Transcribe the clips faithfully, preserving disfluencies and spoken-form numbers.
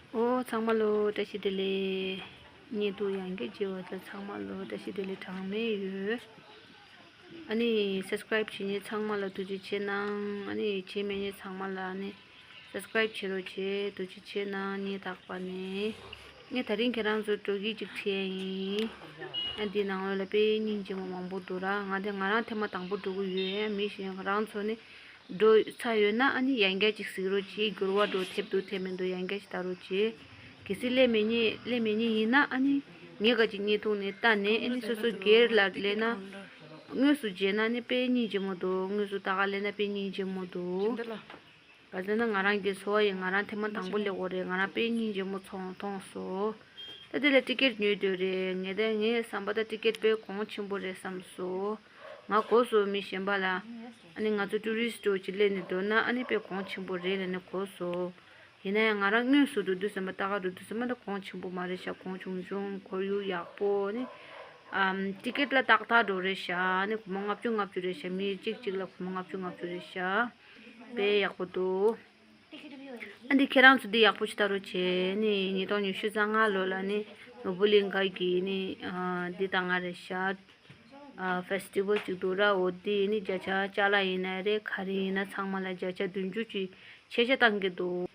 ཨོ་ཚང་མ་ལོ་བཀྲ་ཤིས་བདེ་ལེགས། བརྙན་ཐུང་ཡང་བསྐྱར་མཇལ་བ་ཚོ་ཚང་མ་ལོ་བཀྲ་ཤིས་བདེ་ལེགས་གྲངས་མེད་ཡོད། ཨ་ནི་སབ་སི་ཀ་རེབ་བྱེད་མཁན་ཚང་མ་ལ་ཐུགས་རྗེ་ཆེ་གནང་། ཨ་ནི་བྱེད་མེད་མཁན་ཚང་མ་ལ་ཨ་ནི་སབ་སི་ཀ་རེབ་བྱེད་རོགས་བྱེད། ཐུགས་རྗེ་ཆེ་གནང་། སྙིང་ཐག་པ་ནས། ངས་ད་རིང་ཁྱེད་རང་ཚོ་སྤྲོ་སྐྱིད་ཅིག་བྲིས་ཡིན། ཨ་འདི་ནང་ལོགས་ལ་དཔེ་སྙིང་རྗེ་མོ་མང་པོ་འདུག་ར། ང་དེ་ང་རང་ཐེངས་མ་དང་པོ་འགྲོ་གི་ཡོད། ཡང་མི་གཞན་རང་ཚོ་ནི་འགྲོ་ཚར་ཡོད་ན་ཨ་ནི་ཡང་བསྐྱར་ཅིག་གཟིགས་རོགས་གྱིས། འགྱུར་བ་འགྲོ་ཐེབས་འདུག་ཐེབས་མི་འདུག་ཡང་བསྐྱར་ཅིག་ལྟ་རོགས་གྱིས། གལ་སྲིད་སླེབས་མེད་མཁན་སླེབས་མེད་མཁན་ཡིན་ན་ཨ་ནི་ངས་ག་ཅིག་བརྙན་ཐུང་ནས་ལྟ་ནས་ཨ་ནི་སོ་སོ་སྒེར་ལ་སླེབས་ན། དངོས་སུ་མཇལ་ན་ནི་དཔེ་སྙིང་རྗེ་མོ་འདུག་དངོས་སུ་ལྟ་ག་སླེབས་ན་དཔེ་སྙིང་རྗེ་མོ་འདུག་ག་ཟེར་ན་ང་རང་གི་འཚོ་བ་ཡིན། ང་རང་ཐེངས་མ་དང་པོ་སླེབས་ཡོད་རེད། ང་རང་དཔེ་སྙིང་རྗེ་མོ་ཚོར་མཐོང་སོང་། ད་དེ་ལ་ཊི་ཀེ་ཊི་ཉོས་བསྡད་རེད། ངས་ད་ངའི་བསམ་པ་ད་ཊི་ཀེ་ཊི་དཔེ་གོང་ཆེན་པོ་རེད་བསམ་སོང་། ང་གོ་སོང་མི་གཞན་པ་ལ། ཨ་ནི་ང་ཚོ་ཊུ་རི་སི་ཊི་འདྲ་བོ་ཅིག་སླེབས་ནས་འགྲོ་ན་ཨ་ནི་དཔེ་གོང་ཆེན་པོ་རེད་ལབ་ནས་གོ་སོང་། ཡིན་ན་ཡང་ང་རང་དངོས་སུ་འགྲོ་དུས་ཙམ་པ་ལྟ་ག་འགྲོ་དུས་ཙམ་པ་ད་གོང་ཆེན་པོ་མ་རེད་ཤག་གོང་ཆུང་ཆུང་། ཁོར་ཡུག་ཡག་པོ་ནི། ཨམ། ཊི་ཀེ་ཊི་ལ་ཏག་ཏག་འགྲོ་རེད་ཤག་ནི་སྒོར་མོ་ལྔ་བཅུ་ལྔ་བཅུ་རེད་ཤག་མི་གཅིག་གཅིག་ལ་སྒོར་མོ་ལྔ་བཅུ་ལྔ་བཅུ་རེད་ཤག་དཔེ་ཡག་པོ་འདུག་ཨ་འདི་ཁྱེད་རང་ཚོ་འདི་ཡག་པོ་ཞིག་ལྟ་རོགས་བྱེད། ནི་ཉིས་སྟོང་ཉི་ཤུ་རྩ་ལྔ་ལོ་ལ་ནི་ནོར་བུ་གླིང་ཁ་གི་ནི་ཨ་འདི་བཏང་ང་རེད་ཤག་ཨ་ཕེ་སི་ཊི་ཝལ་ཅིག་འདུག་ར། འོ་འདི་ནི་བརྒྱ་ཆ་ཅ་ལག་ཡིན་ན་རེད། ག་རེ་ཡིན་ན་ཚང་མ་ལ་བརྒྱ་ཆ་བདུན་ཅུ་ཅིག་ཆད་ཆ་བཏང་གི་འདུག་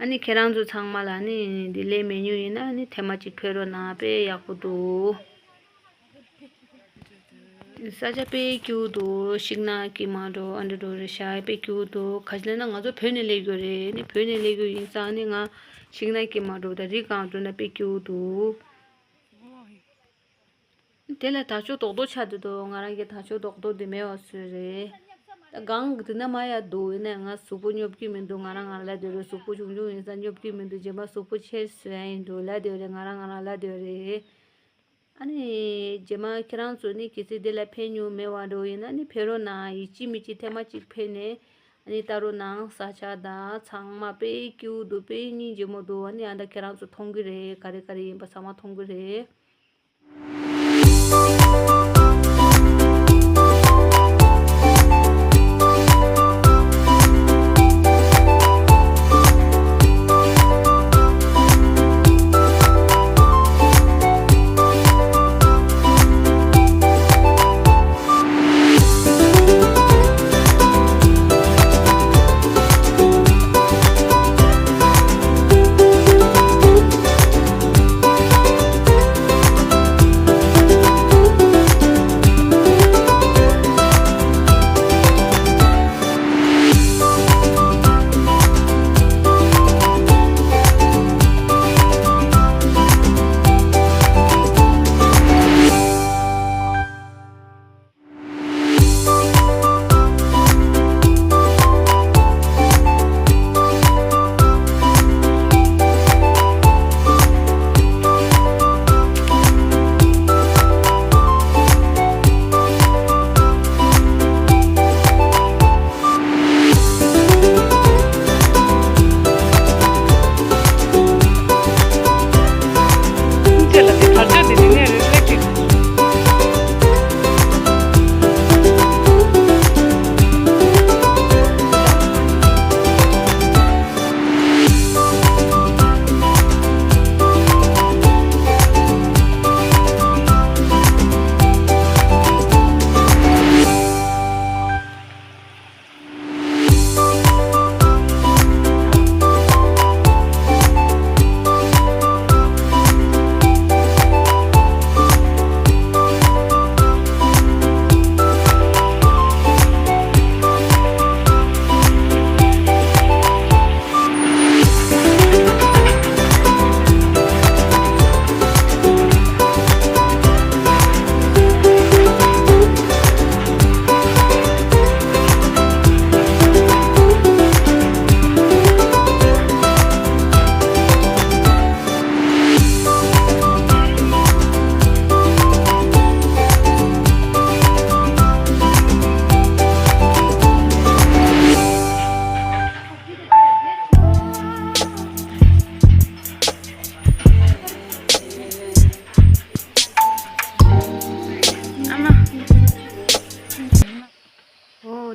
ཨ་ནི་ཁྱེད་རང་ཚོ་ཚང་མ་ལ་ནི་འདི་ལས་མེ་ཉུང་ཡིན་ན་ནི་ཐེངས་མ་གཅིག་ཕེབས་རོགས་གནང་། དཔེ་ཡག་པོ་འདུག་ས་ཆ་དཔེ་སྐྱིད་པོ་འདུག་ཤིང་ནགས་དཀྱིལ་མ་འགྲོ་ཨ་འདྲ་འགྲོ་རེད་ཤག་དཔེ་སྐྱིད་པོ་འདུག་ག་ཅི་ལབ་ན་ང་ཚོ་བོད་ནས་སླེབས་ཡོད་རེད། ནི་བོད་ནས་སླེབས་ཡོད་ཡིན་ཙང་ནི་ང་ཤིང་ནགས་དཀྱིལ་མ་འགྲོ་ད་རི་སྒང་འགྲོ་ན་དཔེ་སྐྱིད་པོ་འདུག་དེ་ལ་དར་ལྕོག་རྡོག་རྡོག་ཆགས་འདུག་ང་རང་གི་དར་ལྕོག་རྡོག་རྡོག་དེ་མེད་པ་བཟོས་རེད། ད་སྒང་གི་དེ་ན་མ་ཡ་འདུག་ཡིན་ན་ང་གཟུགས་པོ་སྙོབ་ཀྱི་མི་འདུག་ང་རང་ང་རང་ལབ་བསྡད་རེད། གཟུགས་པོ་ཆུང་ཆུང་ཡིན་ཙང་སྙོབ་ཀྱི་མི་འདུག་རྗེས་མ་གཟུགས་པོ་ཆེ་བཟོ་ཡ་ཡིན་འདུག་ལབ་བསྡད་རེད། ང་རང་ང་རང་ལབ་བསྡད་རེད། ཨ་ནི་རྗེས་མ་ཁྱེད་རང་ཚོ་ནི་གལ་སྲིད་འདི་ལ་ཕེབས་མྱོང་མེད་པ་འདྲ་བོ་ཡིན་ན་ནི་ཕེབས་རོགས་གནང་། ཡིན་གཅིག་མིན་གཅིག་ཐེངས་མ་གཅིག་ཕེབས་ནས་ཨ་ནི་ལྟ་རོགས་གནང་། ས་ཆ་དང་ཚང་མ་དཔེ་སྐྱིད་པོ་འདུག་དཔེ་སྙིང་རྗེ་མོ་འདུག་ཨ་ནི་ཨ་ད་ཁྱེད་རང་ཚོ་མཐོང་གི་རེད། ག་རེ་ག་རེ་ཡིན་པ་ཚང་མ་མཐོང་གི་རེད།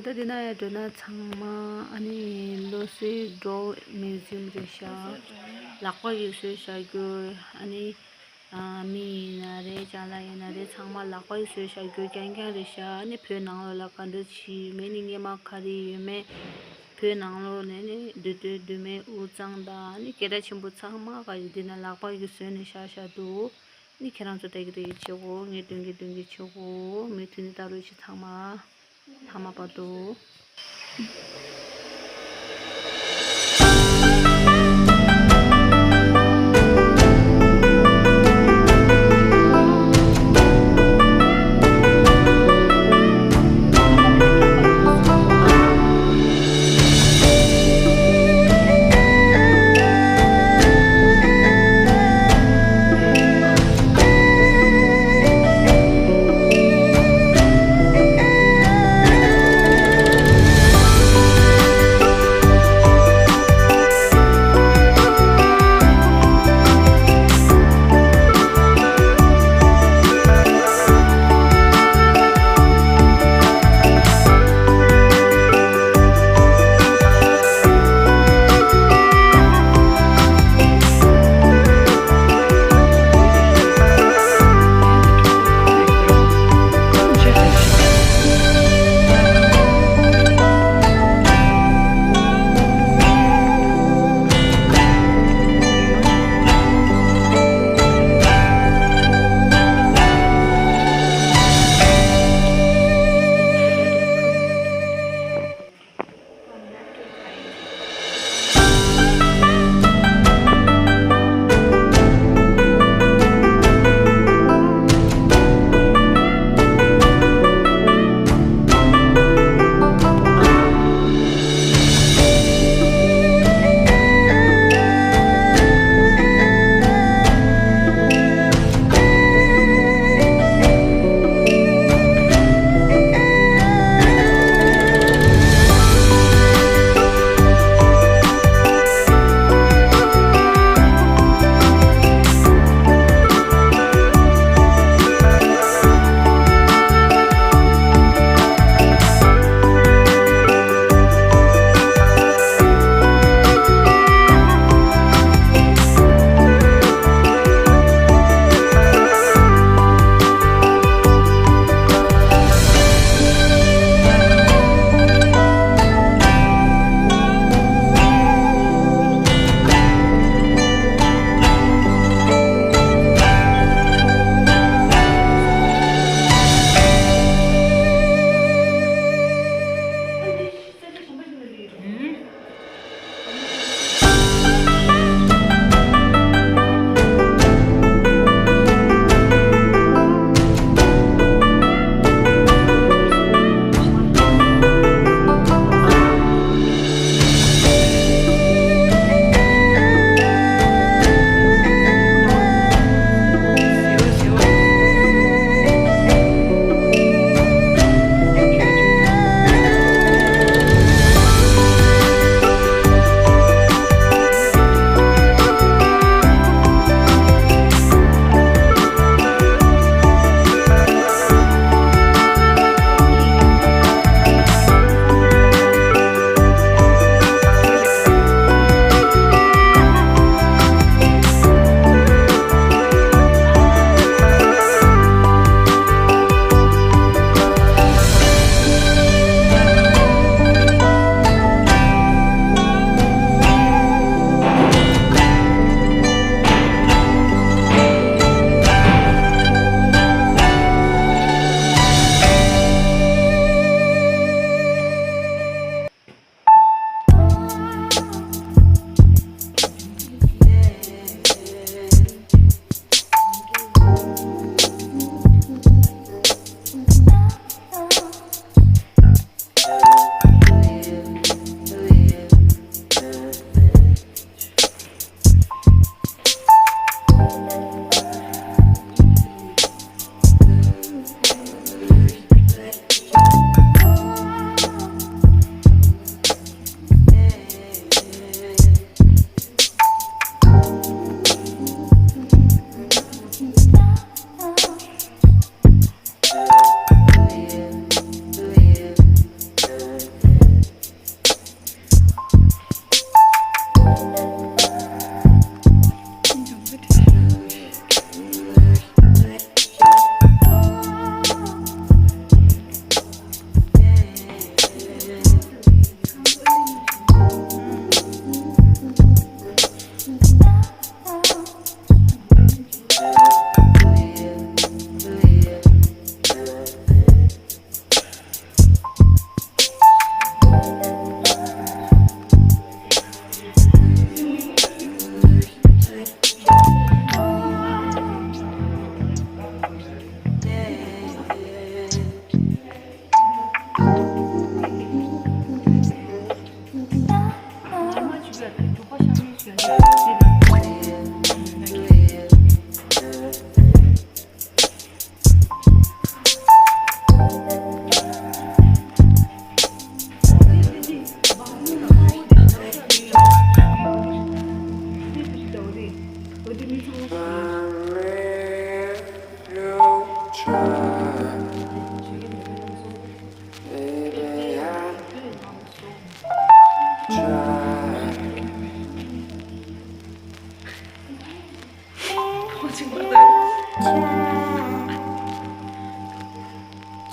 ད་འདི་ན་ཡ་འགྲོ་ན་ཚང་མ་ཨ་ནི་བློ་གསལ་སྒྲོལ་མིའུ་ཛི་ཡམ་རེད་ཤག། ལག་པ་གིས་བཟོས་བཞག་རྒྱུ། ཨ་ནི་ཨ་མི་ཡིན་ན་རེད། ཅ་ལག་ཡིན་ན་རེད། ཚང་མ་ལག་པ་གིས་བཟོས་བཞག་རྒྱུ་རྐྱང་རྐྱང་རེད་ཤག། ཨ་ནི་བོད་ནང་ལོགས་ལ་ག་འདྲ་ཅིག་ཡོད་མེད། ནི་སྔས་མ་ག་རེ་ཡོད་མེད། བོད་ནང་ལོགས་ནས་ནི་བདུད་འདུལ་བདུད་མེད་དབུ་གཙང་དང་། ཨ་ནི་སྐད་གྲགས་ཆེན་པོ་ཚང་མ་ག་རེ་འདི་ན་ལག་པ་གིས་བཟོས་ནས་བཞག་བཞག་འདུག། ནི་ཁྱེད་རང་ཚོ་ལྟ་གི་ལྟ་གི་བྱེད་དགོས། ངས་སྟོན་གི་སྟོན་གི་བྱེད་དགོས། མུ་མཐུད་ནས་ལྟ་རོགས་བྱེད། ཚང་མ་ཐ་མ་བར་དུ།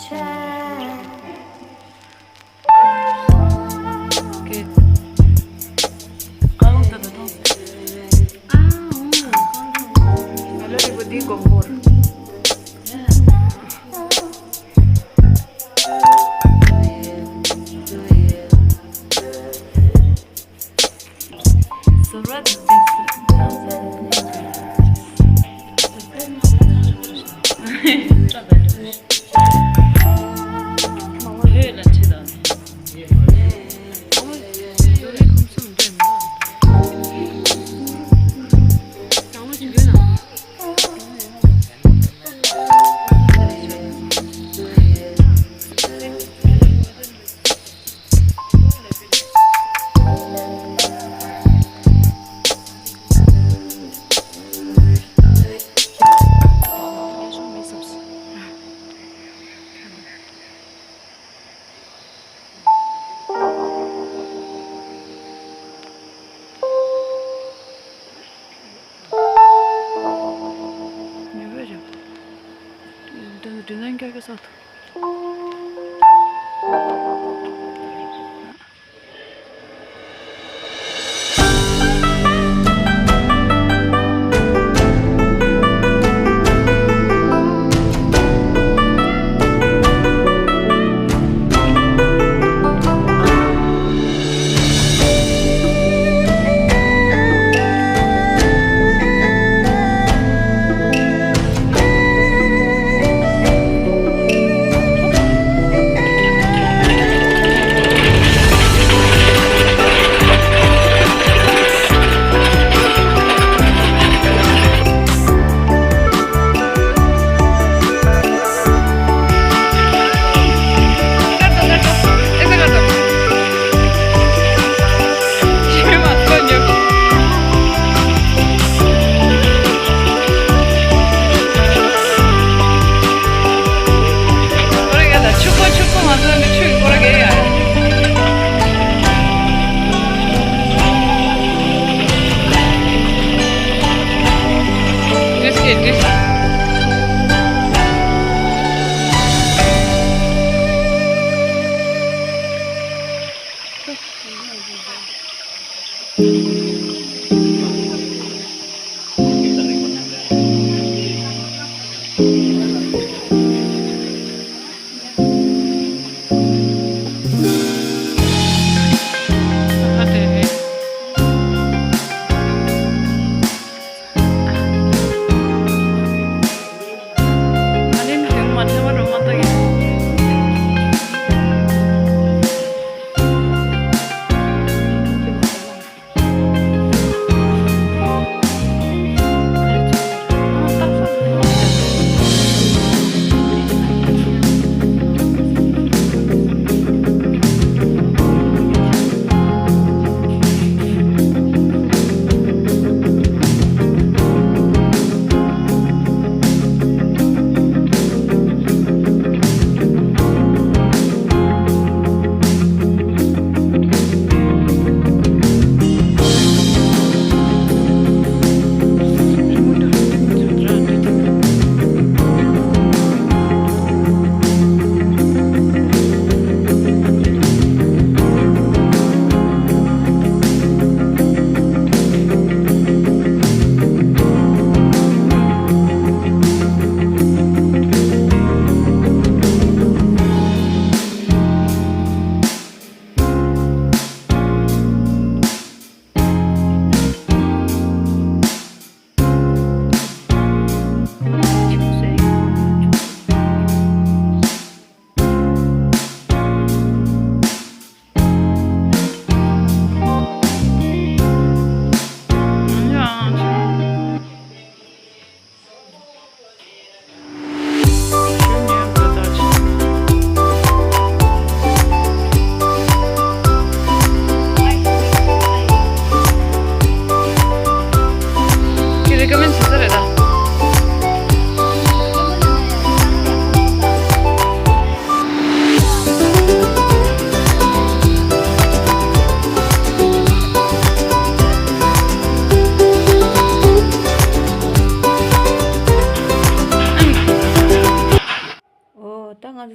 ཉོས་པ་རེད། དེ་ནས་དྲི་ལན་རྒྱག་གི་ས་ཐོ།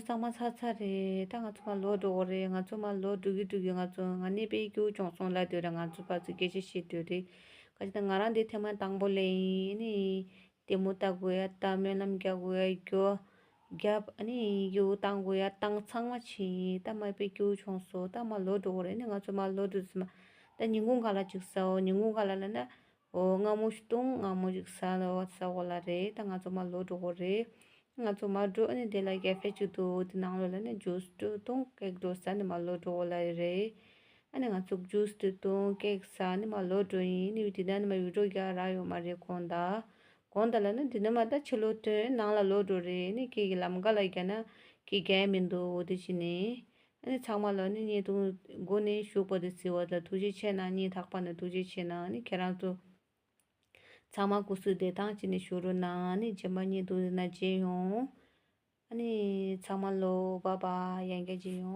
ཚང་མ་ཚར་ཚར་རེད། ད་ང་ཚོ་མར་ལོག་འགྲོ་དགོས་རེད། ང་ཚོ་མར་ལོག་འགྲོ་གི་འགྲོ་གི་ང་ཚོ་ང་ནི་དཔེ་སྐྱིད་པོ་བྱུང་སོང་ལབ་སྡོད་རེད། ང་ཚོ་ཕར་ཚུར་སྐད་ཆ་བཤད་སྡོད་རེད། ག་ཅི་ད་ང་རང་འདི་ཐེངས་མ་དང་པོ་སླེབས་ཡིན། ཨ་ནི་ལྟད་མོ་ལྟ་དགོས་ཡ་ལྟ། སྨོན་ལམ་རྒྱག་དགོས་ཡ་རྒྱོ་རྒྱབ། ཨ་ནི་ཡུ་བཏང་དགོས་ཡ་བཏང་། ཚང་མ་བྱས། ད་མར་དཔེ་སྐྱིད་པོ་བྱུང་སོང་། ད་མར་ལོག་འགྲོ་དགོས་རེད། ཨ་ནི་ང་ཚོ་མར་ལོག་འགྲོ་དུས་ཙམ་པ་ད་ཉིན་གུང་ག་ལ་ཅིག་ཟ་འོ། ཉིན་གུང་ག་ལ་ལབ་ན། འོ་སྔ་མོ་ཞིག་བཏུང་། སྔ་མོ་ཞིག་ཟ་ལ་ཟ་འོ་ལ་རེད། ད་ང་ཚོ་མར་ལོག་འགྲོ་དགོས་རེད། ང་ཚོ་མར་འགྲོ། ཨ་ནི་དེ་ལ་ཀེ་ཧྥེ་ཅིག་འདུག་དེ་ནང་ལོགས་ལ་ནི་ཇུས་འགྲོ་བཏུང་། ཀེག་འགྲོ་ཟ། ནི་མར་ལོག་འགྲོ་འོ་ལ་རེད། ཨ་ནི་ང་ཚོ་ཇུས་དེ་བཏུང་། ཀེག་ཟ། ནི་མར་ལོག་འགྲོ་ཡིན། ནི་དེ་ན་ནི་མར་བི་ཌིའོ་རྒྱག་རག་ཡོད་མ་རེད། དགོང་དག་དགོང་དག་ལ་ནི་དེ་ནི་མར་ད་ཕྱི་ལོགས་ཐོན། ནང་ལ་ལོག་འགྲོ་རེད། ནི་ཁྱེད་ཀྱི་ལམ་ཁ་ལ་རྒྱག་ན་ཁྱེད་རྒྱག་ཡ་མི་འདུག་འོ་དེ་བྱས་ནི། ཨ་ནི་ཚང་མ་ལ་ནི་བརྙན་ཐུང་མགོ་ནས་གཞུག་བར་དུ་གཟིགས་པ་ལ་ཐུགས་རྗེ་ཆེ་གནང་། སྙིང་ཐག་པ་ནས་ཐུགས་རྗེ་ཆེ་གནང་། ཨ་ནི་ཁྱེད་རང་ཚོ་ཚང་མ་སྐུ་གཟུགས་བདེ་ཐང་ཅིག་ནས་བཞུགས་རོགས་གནང་། ཨ་ནི་རྗེས་མ་བརྙན་ཐུང་འདི་ན་མཇལ་ཡོང་། ཨ་ནི་ཚང་མ་ལོ་བྷའི་བྷའི། ཡང་བསྐྱར་མཇལ་ཡོང་།